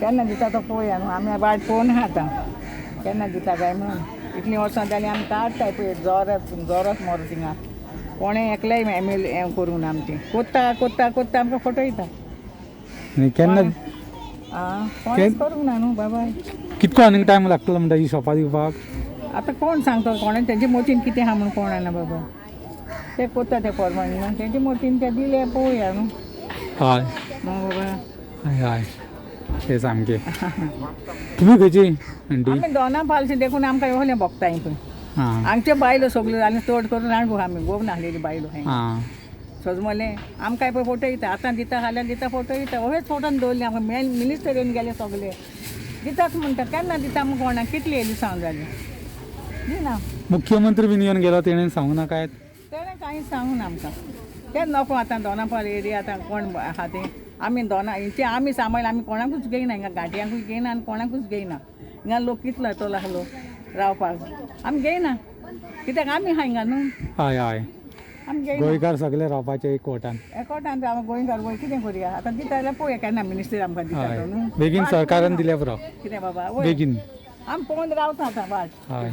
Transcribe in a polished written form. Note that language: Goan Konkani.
केन्ना दिता तो पळोवया न्हू, आमी वाट पळोवन आहा आतां केन्ना दिता काय म्हणून. इतलीं वर्सां जालीं आमी काडटाय पळय, जोरात जोरात मोरो थिंगा कोणें एकलेय एम एल ए करूंक ना आमचें. कोत्ता कोत्ता कोत्ता आमकां फटयता. आनी केन्ना? आं, कोणेंच करूंक ना न्हू बाबा. कितको आनीक टायम लागतलो म्हणटा ही शॉपां दिवपाक? आतां कोण सांगता, कोणें तेंचे मोतीन कितें आहा म्हणून कोण जाणा बाबा. ते कोत्ता ते प्रमाणे न्हू, तेंचे मोतीन ते दिले पळोवया न्हू. हय. मग बाबा. हय हय, ते सामके. तुमी खंयची आंटी? आमी दोना पालशी देखून आमकां येवलें भोगताय पळय. आं. हांगच्यो बायलो सगल्यो आनी चड करून रांडू आमी गोव नासलेली बायलो हांगा. आं. सजमलें आमकां पळय फोटो दिता, आतां दिता, फाल्यां दिता, फोटो दिता. अहेच फोटोन दवरले आमकां. मेन मिनिस्टर येवन गेले सगले, दिताच म्हणटा, केन्ना दिता आमकां कोणाक, कितली येयली सांग जाली दिना. मुख्यमंत्री बीन येवन गेलो, तेणेन सांगू ना काय? तेणें कांय सांगू ना आमकां. तें नको आतां दोनापाल एरिया आतां कोण आहा तें आमी दोना हेंचे आमी सांबाळ्ळे, आमी कोणाकूच घेयना हिंगा, गांठयांकूय घेयना आनी कोणाकूच घेयना हिंगा. लोक कितलो येतलो आसलो रावपाक, आमी घेयना कित्याक आमी आहा हिंगा न्हू. हय हय. आमी घेयना. गोंयकार सगळे रावपाचे एकवटान. एकवटान आमी गोंयकार. गोंय कितें करुया आतां, दिता जाल्यार पळोवया केन्ना मिनिस्टर आमकां दिता हय. तो न्हू. बेगीन वाट सरकारान पळोवना. दिल्या पुरो. कितें बाबा, वय. बेगीन. आमी पळोवन रावता आतां वाट. हय.